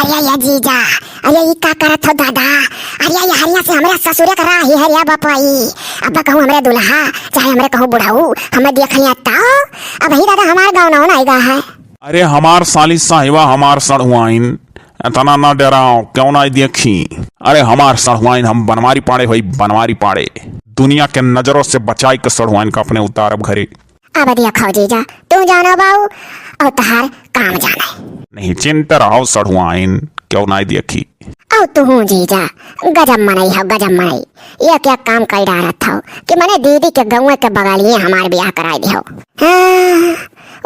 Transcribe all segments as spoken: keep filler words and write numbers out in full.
अरे या जीजा, अरे ई का करत हो दादा? अरे या हरिया से हमरा ससुरे का राही है रे बपई। अब कहूँ हमरे दुल्हा, चाहे हमरे कहूँ बुढ़ऊ, हमें देख लिया तो अब ही दादा हमार गाँव ना होना आएगा है। अरे हमार साली साहिबा, हमार सड़ुआइन, इतना ना डराओ, क्यों ना देखी? अरे हमार सड़ुआइन, हम बनवारी पाड़े होई, बनवारी पाड़े। दुनिया के नजरों से बचाई के सड़ुआइन का अपने उतारब घरे। अब देखो जीजा, तू जानो बाऊ और तहार काम जाने। नहीं चिंता रहो सड़ुआइन, क्यों ना देखी? और तू हूँ जीजा, गजब मनई हो, गजब मनई। ये क्या काम कर डारत हो कि मने दीदी के गौवे के बगलिए हमार ब्याह कराई दियो। हाँ,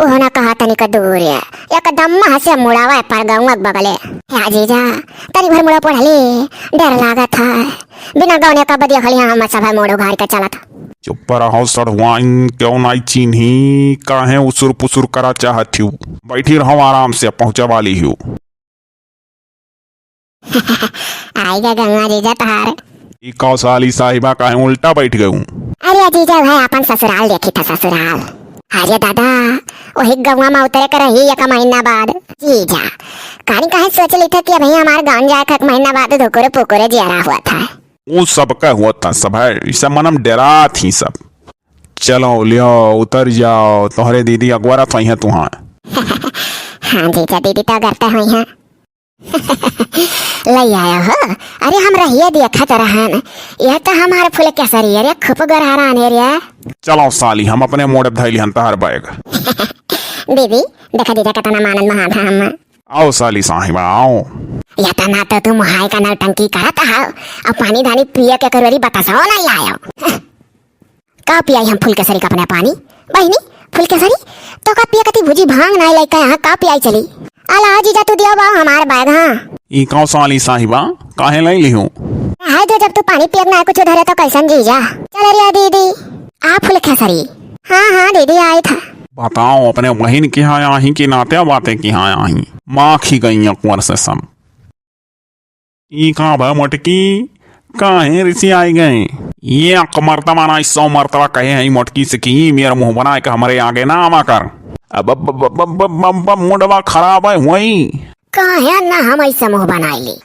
ओहो ना कहा तनिक दूर है, एकदम महसे मुड़ावा है पर गौवा के बगले। या जीजा, तनी भर मुड़ा पढ़ले, डर लागत है। बिना गौने का बदिया खलिया हम सब है मोड़ उघार के चलत। चुप रहो सड़ुआइन, क्यों नाई चीन्ही, काहे उसुर पुसुर करा चाहत हिउ? बैठी रहो आराम से, पहुँचे वाली हिउ। आइगा गंगा जीजा तहार। ई कौ साली साहिबा काहे उल्टा बैठ गयू? अरे जीजा, वह अपन ससुराल देखी था, ससुराल। अरे दादा, वही गौवा में उतरे के रही एक महीना बाद। जीजा, कानी काहे सोच ली था कि अभी हमार गाँव जाए का एक महीना बाद धुकुरे पुकुरे जियारा हुआ था। वो सबका हुआ था सब है, इसे मनम डरात ही सब। चलो लियो, उतर जाओ, तोहरे दीदी अगवरत होई हैं तुहाँ। हाँ जीजा, दीदी तो अगरते होई हैं। ले आया हो? अरे हम रहिए देखत रहन, यह तो हमार फुलकेसरी, अरे खूब गोरहरान है रे। चलो साली, हम अपने मोड़े धैली हन तहार बैग। दीदी, देखा जीजा कितना मानन महान है हम। आओ साली साहिबा, आओ। यह तो ना तो तू मुहाई का नौटंकी करत हो, अब पानी धानी पिए के करोरी बतासो नहीं आयो। का पियाई हम फुलकेसरी का अपने पानी? बहिनी, फुलकेसरी, तो का पिया कती भुजी भांग नाई लइका यहाँ का पियाई चली? अला जीजा तू दियो बा हमार बैग, हाँ। ई कौ साली साहिबा, काहे लई लिहू? रहे दो, जब तू पानी पियत ना कुछ धरे तो कैसन जीजा? चल रे दीदी, आ फुलकेसरी। हाँ, हाँ दीदी, आई था। बताओ, अपने बहिन के यहाँ आही कि नाते बाते के यहाँ आही? माँ खी गई अकबर से सब। ई का भा मोटकी, काहे रिसियाई गए? एक मर्तबा ना सौ मर्तबा कहे हैं मोटकी से कि ई मेरा मुंह बनाए के हमरे आगे ना आवा कर। अब, अब, अब मुंडवा खराब है हुई। काहे ना हम ऐसे मुंह बनाई ली?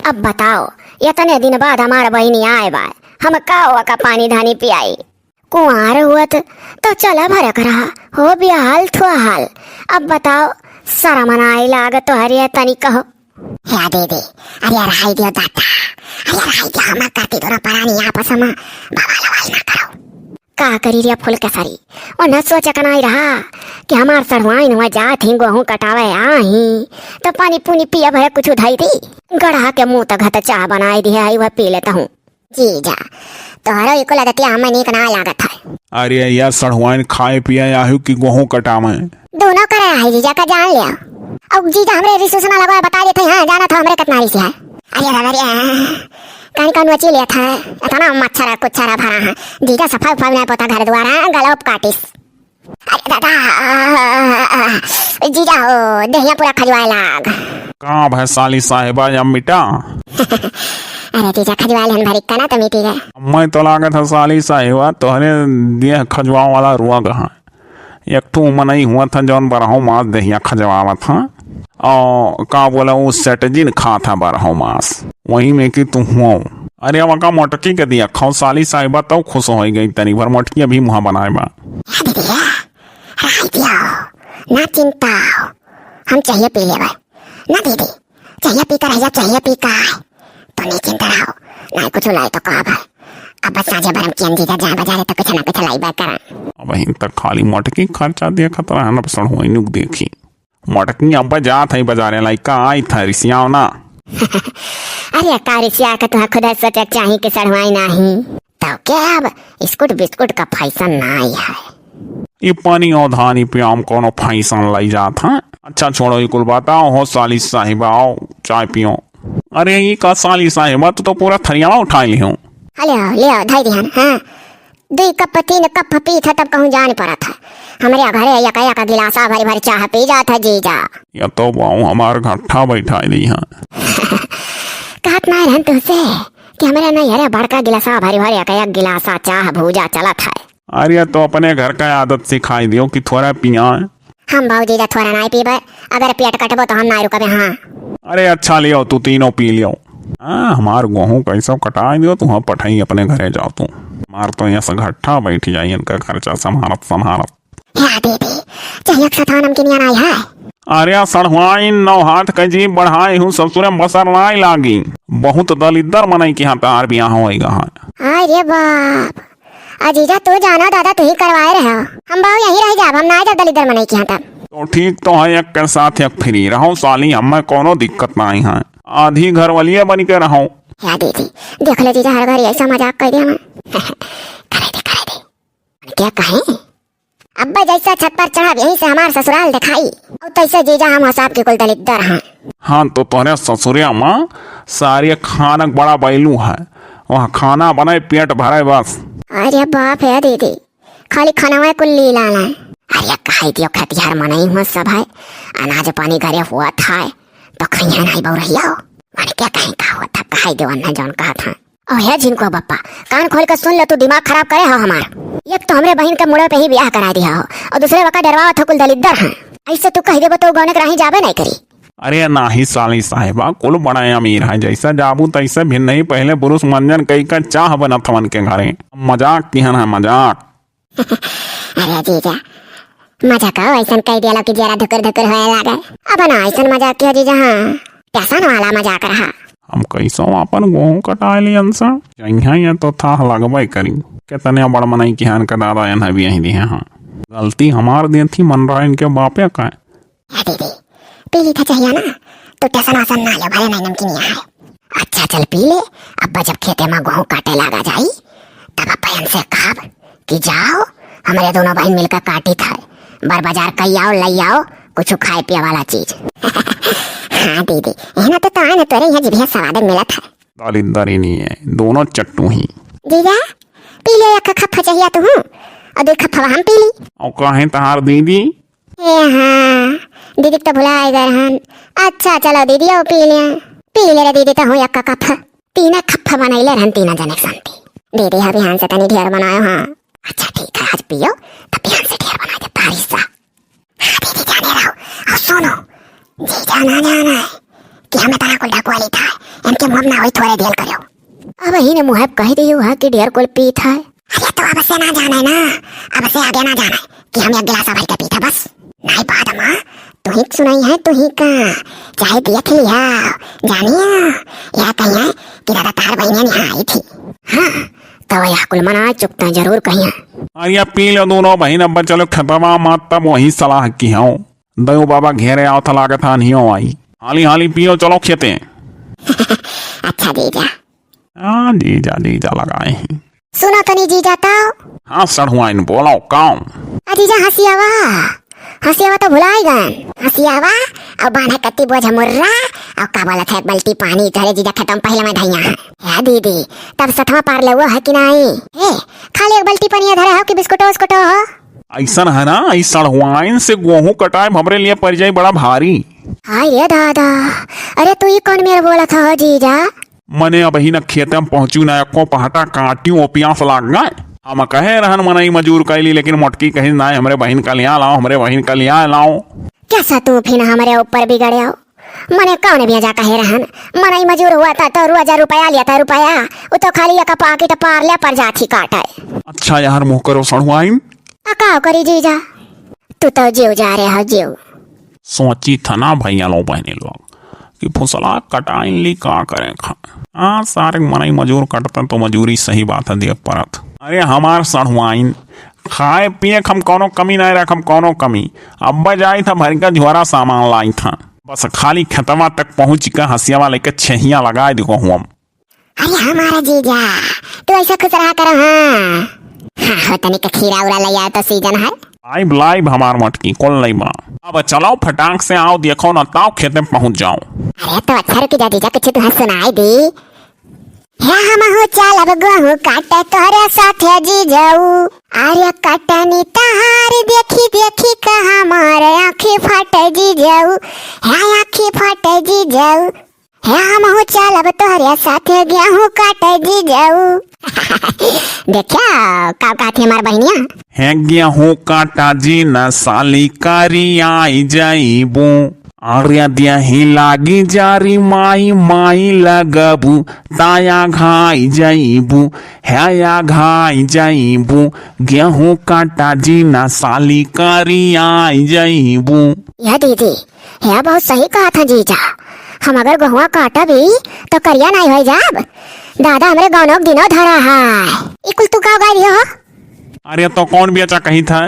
अब बताओ, इतने दिन बाद हमार बहिनी आए बा, हम का ओका पानी धानी पियाई? कुंवार हुअत तो चला भरक रहा, हो बियाहल थुआहल। अब बताओ, शरम नाई लागत तोहरे तनी कहो। हे दीदी, अरे रहाई दियो दादा, अरे रहाई दियो, हम करती दोनों परानी आपस में बवाल ववाल ना करो। का करी रे फुलकेसरी, उन्हें सोचे का नाई रहा कि हमार सड़ुआइन हुआ जात ही गोहूँ कटावे आही, तो पानी पुनी पिया भरे कुछ धई दी। गड़हा के मुँह तो घत चाह बनाई दी है, वह पी लेता हूँ। जीजा, तोहरो इको लदतिया हमें नीक ना लागत है। अरे यार, सड़ुआइन खाए पिए आहिउ कि गोहूँ कटावे? दोनों करे आही जीजा का जान लिया। अब जीजा हमरे रिसुस ना लगवा, बता देते हैं, जाना था हमरे कितना रिस है। अरे दादा रे, कहीं कौन नोची लिया था, इतना मच्छर है, कुछ सारा भरा है। जीजा सफाई उफाई नहीं पोता घर द्वारा, गलोप काटिस। अरे दादा, जीजा हो, देहिया पूरा खजुआए लाग। का भय साली साहिबा या मिटा? अरे जीजा, खजुआए लेहन भरी का ना तो मिटी गए। मैं तो लागत है साली साहिबा, तोहरे देह खजुआवे वाला रोग है। एक ठो मनई हुआ था जौन बरहो मास देहिया खजुआवत था। और का बोला, वो सेटजिन खा था बरहो मास, वही में कि तू हुआ। अरे अब का मोटकी के दिया खाओ साली साहिबा, तब खुश हो गई। तनी भर मोटकी अभी मुँह बनाए बा। हे दीदी, राय दियो, ना चिंता हो, हम चाहिए पी लेबे। ना दीदी, चाहिए पी कर रहिया, चाहिए पी का है। तो नहीं चिंता रहो, ना कुछ लाई तो कहब है। अब बस साझे बरम कियन जीजा जाए बाजारे तो कुछ ना कुछ लाई बे करा। अब हिन तक खाली मोटकी खर्चा देखत रहन, अब सड़ुआइन के देखी। मोटकी अब जात है बाजारे, लइका आई था रिसियाओ ना। अरे का रिसिया का तुहा खुदा सोचे चाही कि सड़ुआइन नाही। तो क्या अब बिस्कुट बिस्कुट का फैशन ना आई है। ये पानी और धानी पे हम कोनो फैशन लाई जात है। अच्छा छोड़ो, ये कुल बताओ हो साली साहिबा, आओ चाय पियो। अरे ये का साली साहिबा, तू तो पूरा थरियावा उठाई लिहो। ले आओ, ले आओ, धाई दिहन, हाँ। दुई कप, तीन कप पीत है, तब कहूँ जान पड़त है। हमरे घरे एक, एक गिलासा भरी भरी चाह पी जात है जीजा। या तो बाऊ हमार घट्ठा बैठाई दी है। कहत ना रहन तुझसे कि हमरे नैहरे बड़का गिलासा भरी भरी एक, एक गिलासा चाह भूजा चलत है। अरे तो अपने घर का आदत सिखाई दियो कि थोड़ा पिया। हम बाऊ जीजा थोड़ा नाई पीबे, अगर पेट कटबो तो हम नाई रुकबे, हाँ। अरे अच्छा लियो, तू तीनों पी लियो। हाँ, हमार गोहूँ कैसो कटाई दियो, तू हाँ पठाई अपने घरे जाओ तू। हमार तो यहाँ से घट्ठा बैठ जाई इनका खर्चा संभारत संभारत। हे दीदी, चाहिए एक सथा नमकीनिया नाई है। अरे सड़हुआइन, नौ हाथ के जीभ बढ़ाए हूँ, ससुरे बसर नाई लागी। बहुत दलिद्दर मनई के यहाँ तार बियाह होएगा है। अरे बाप, आ जीजा तू जाना दादा, तू ही करवाए रहे हो। हम बाऊ यहीं रह जाब, हम ना जब दलिद्दर मनई के यहाँ तब। तो ठीक तो है, एक के साथ एक फ्री रहो साली, हमें कोनो दिक्कत नाई है। आधी घरवलिया बन के रहो। हे दीदी, देख ले जीजा, हर घड़ी ऐसा मजाक कर दिया मैं। करे दे, करे दे। क्या कहे? अब्बा जैसा छत पर चढ़ब, यहीं से हमार ससुराल दिखाई। और तैसे जीजा हम हसाब के कुल दलिद्दर हैं। हाँ, तो तोहरे ससुरिया में सारे खानक बड़ा बैलू है, वहाँ खाना बने, पेट भरे बस। अरे बाप है दीदी, खाली खाना में कुल लीला है। अरे कहे दियो खेतिहर मनई हुआ सब है, अनाज पानी घरे हुआ था, तो खैया नहीं बहु रहियो। मन क्या कहीं का होता, कहे दियो अन्ना जौन कहा था। ओहे झिनको बप्पा, कान खोल के सुन ले, तू दिमाग खराब करे हो हमार। एक तो हमरे बहिन के मुड़े पे ही ब्याह करा दिया हो, और दूसरे बका डरवावत हो कुल दलिद्दर हैं। ऐसे तू कह देबो तो गौने के राही जाबे नहीं करी। अरे नाही साली साहिबा, कुल बड़े अमीर हैं, जैसे जाबू तैसे भिन्न ही। पहले पुरुष मंजन कई का चाह बनत हवन के घरे। मजाक किहन है, मजाक। अरे जीजा, मजाक हो ऐसन कह दिया कि जरा धुकुर धुकुर होए लागे। अब ना ऐसन मजाक किया जीजा, हाँ, टेसन वाला मजाक रहा। हम कैसो अपन गोहूँ कटाए लियन सा, जइहाँ ये तो थाह लगबे करी। कितने बड़ मनई किहान का दादा एन हबी यहीं दिहे, हाँ। गलती हमार दे थी, मन रहा इनके बापे का। ए दीदी, पी ली था चाहिए ना, तू टेसन वासन ना लो, भले नहीं नमकीनिया है। अच्छा चल पी ले, अब्बा जब खेते में गोहूँ काटे लागा जाई, तब अब्बा इनसे कहब कि जाओ, हमरे दोनों बहिन मिलकर काटी था, बर बाजार कई आओ, लई आओ कुछ खाए पिए वाला चीज। हाँ दीदी, एहना तो, तो आए ना तोरे यहाँ जिभिया सवाद मिलत है। दलिद्दर ही नहीं है, दोनों चट्टू ही। जीजा, पी ले, एक खप्पा चाहिए तू, और दो खप्पा हम पी ली। और कहें तहार दीदी? ए हाँ, दीदी तो भुला गए हन। अच्छा चलो दीदी, आओ पी ले, पी ले रे दीदी, तो हूँ एक खप्पा। तीन खप्पा बनैले रहन, तीन जने के संती। दीदी हाँ बिहान से तनी ढेर बनायो हाँ। अच्छा ठीक है, आज पियो, तब बिहान से ढेर बना दे, भारी सा। हाँ दीदी जाने रहो। और सुनो, जीजा ना जाना है कि हमें तरह को ढकवा लेता है, इनके मुँह ना वही थोड़े देर करो। अब ही ने मुँह कह दियो है कि ढेर कुल पीत है। अरे तो अब से ना जाने ना, अब से आगे ना जाने कि हम एक गिलास भर के पीते बस। नहीं बाद में तू ही सुनाई है, तू ही का, चाहे देख लिया, जानिया, या कहिए कि दादा तार बहिने नहीं आई थी। हाँ, तो यह कुल मना चुकता जरूर कहिए। अरे पी लो दोनों बहिन, अब चलो खेतवा में, तब वही सलाह की हो। दयो बाबा घेरे आओ था, लागत है नहीं आई। हाली हाली पियो, चलो खेते। अच्छा जीजा। हाँ जीजा, जीजा लगाए हैं। सुनो तनी जीजा तो। हाँ सड़हुआइन बोलो, काऊ? आ जीजा हसियावा, हसियावा तो भुलाई गन। हसियावा, और बांधा कत्ती बोझ मुर्रा, और का बोलत है, एक बाल्टी पानी धरे जीजा खेतवा में पहले मैं धैया है। या दीदी, तब सथवा पार ले वो है कि नहीं? ए, खाली एक बाल्टी पानी धरे हो कि बिस्कुटो उस्कुटो हो? ऐसन है ना, ई सड़हुआइन से गोहूँ कटाए हमरे लिए पड़ जाई बड़ा भारी। हाय रे दादा, अरे तू ई कौन मेर बोलत हो जीजा? मने अबही न खेते में पहुँचू, न एको पहटा काट्यू, ओ पियास लाग गए। हम कहे रहन मनई मजूर कैली, लेकिन मोटकी कही ना, हमरे बहिन का लिया लाओ, हमरे बहिन का लिया लाओ। कैसा तू फिन हमरे ऊपर बिगड़े हो? मने कौन बेजा कहे रहन, मनई मजूर हुआ था तो रोजा रुपया लिया था, रुपया, वो तो खाली एक पाकिट पार ले पर जाथी काटे। अच्छा यार, मुँह करो सड़ुआइन। आ का करी जीजा, तू तो जीव जा रहे हो जीव। सोची था ना भैया लो बहनी लोग कि फुसला कटाइन ली का करें खा। हाँ, सारे मनई मजूर कटते तो मजूरी सही बात है, दिए परत। अरे हमार सड़ुआइन, खाए पिए के हम कौनो कमी नहीं रखम, कौनो कमी। अब्बा जाई था भर का झोरा सामान लाई था, बस खाली खेतवा तक पहुँच का हसियावा लेके छेहिया लगाए दिखो हुआ। अरे हमारा जीजा, तू ऐसा खुश रहा करो, हाँ। हाँ, हो तनिक खीरा उरा ले आए तो सीजन है। लाइब, लाइब हमार मटकी, कौन लइबा? अब चलो फटाक से आओ, देखो न ताओ खेते में पहुँच जाओ। अरे तो अच्छा रुकी जा जीजा, कुछ तुहे सुनाई दी। हे हम हो चालब गोहूँ काटे तोहरे साथे जीजाऊ। अरे कटनी तहार देखी देखी का हमारे आँखी फाटे जीजाऊ। हे आँखी फाटे जीजाऊ। हे हमहू चलब तोहरे साथे गेहूं काटे जीजाऊ। देखा, का कहत ही हमार बहिनिया? हे गेहूँ काटा जी न साली करियाई जइबू, अरे देही लागी जारी माई माई लगबू, ताया घाई जइबू, हे या घाई जइबू, गेहूँ काटा जी न साली करियाई जइबू। या दीदी, हे बहुत सही कहत हैं जीजा, हम अगर गेहुआ काटबी तो करिया नाई होई जाब। दादा हमरे गौनों के दिनों धरा है। ई कुल तू का गाय रही हो? अरे तो कौन बेचा कही था?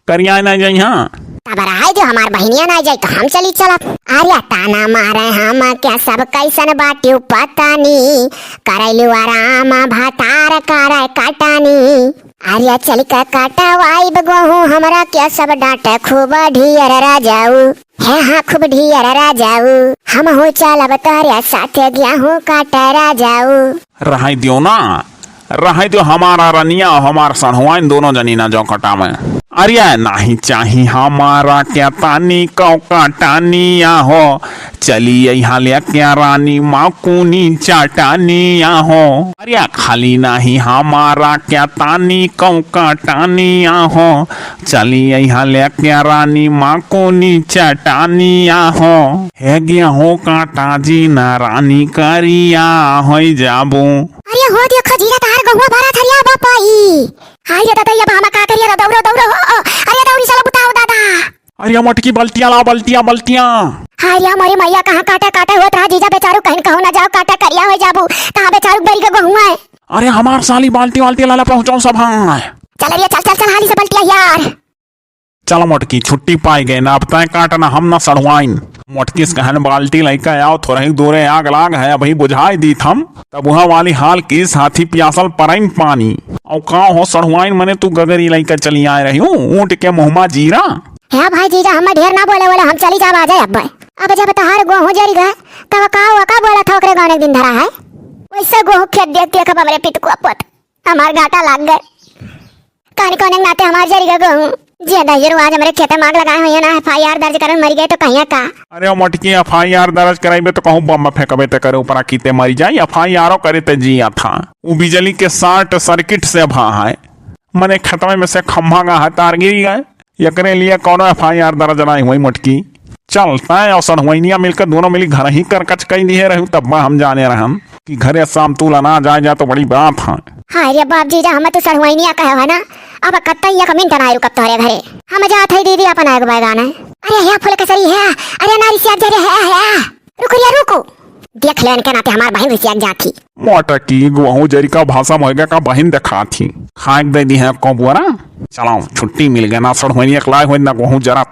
करिया ना जाई, हाँ। तब रहाई दो, हमार बहिनिया ना जाई तो हम चली चलब। अरे ताना मारे हम क्या सब कैसन बाटियो पता नी, करैलू आराम भतार करे कटानी। अरे चल के कटवाइब गोहूँ हमरा क्या सब डांटे खूब ढियर राजाऊ। हे हाँ खूब ढियर राजाऊ, हम हो चलब तोहरे साथे गेहूँ काटे राजाऊ। रहाई दियो ना, रहे दो हमारा रनिया और हमार सढ़ुआइन दोनों जनी ना जाओ कटावे। अरे नाही चाही हमारा क्या तानी कौ काटानिया हो, चली यहाँ ले क्या रानी माकुनी चाटानिया हो। अरे खाली नाही हमारा क्या तानी कौ काटानिया हो, चली यहाँ ले क्या रानी माकुनी चाटानिया हो। हे गेहूँ काटा जी ना रानी करिया होई जाबू। अरे हो देखो जीजा तहार गहुआ भरा थरिया बापाई। हाय रे दादा, अब हम का करिए रे, दौड़ो, दौड़ो हो। अरे दौड़ी चलो बुताओ दादा। अरे मोटकी बल्टियाँ लाओ, बल्टियाँ, बल्टियाँ। हाय रे हमारी मैया, कहाँ काटा काटा होत रहा जीजा बेचारू, कहीं कहूँ ना जाओ, काटा करिया हो जाबू, कहाँ बेचारू बरी के गहुआ है। अरे हमार साली बाल्टी वाल्टी लाला पहुँचाओ सब, हाँ। चल रे चल चल चल हाली से बल्टियाँ यार। चल मोटकी, छुट्टी पाई गए ना, अब तय काटना हम ना सढ़ुआइन। मोटकी से कहन बाल्टी लइका आओ, थोरही दूरे आग लाग है, अभी बुझाई दीत हम। तब वहाँ वाली हाल की साथी पियासल परइन पानी। औ का हो सढ़ुआइन, मने तू गगरी लइका चली आए रही हूँ, ऊँट के मुँहमा जीरा। हे भाई जीजा, हम ढेर ना बोले बोले, हम चली जाब आ जाए अब। अब जब तहार गोहूँ जरी गए, तब का हुआ, का बोला था ओकरे गौने दिन धरा है? वैसे गोहूँ खेत देख देख अब हमरे पितकुआ पोत हमार घाटा लाग गए। कौन कौन नाते हमार जरी गए गोहूँ। जे दहिजर आज हमरे खेते में आग लगाए हुए ना, एफ आई आर दर्ज करन मरी गए तो कहिया का। अरे ओ मोटकी, एफ आई आर दर्ज कराइबे तो कहूँ बम फेंकबे ते करे ऊपरा कीते मरी जाई। एफ आई आर ओ करे ते जिया था। उ बिजली के शॉर्ट सर्किट से भा है, मने खेतवे में से खम्भा का है, तार गिरी गए। एकरे लिए कौनो एफ आई आर दर्ज नाई हुई मोटकी। चल, तैं और सढ़ुआइनिया मिलकर दोनों मिली घर ही करकच कई दिए रहू, तब हम जाने रहन कि घरे शाम तू लना जाए जा तो बड़ी बात है। हाय रे बाप जीजा, हम तो सढ़ुआइनिया कहे है ना, अब कत्ता एक मिनट ना रुकब तोहरे घरे। हम जात है दीदी अपन आग बैगान है। अरे हे फुल कसरी है, अरे नारी से आग जा रे है, है। रुक रे रुक, देख लेन के नाते हमार बहिन रिसिया जात ही। मोटकी गोहूँ जरी का भाषा में होएगा का बहिन देखात ही। खाए के दे दी है को बुआरा। चलाओ छुट्टी मिल गया ना, सढ़ुआइनिया के लाए हुए ना गोहूँ जरा।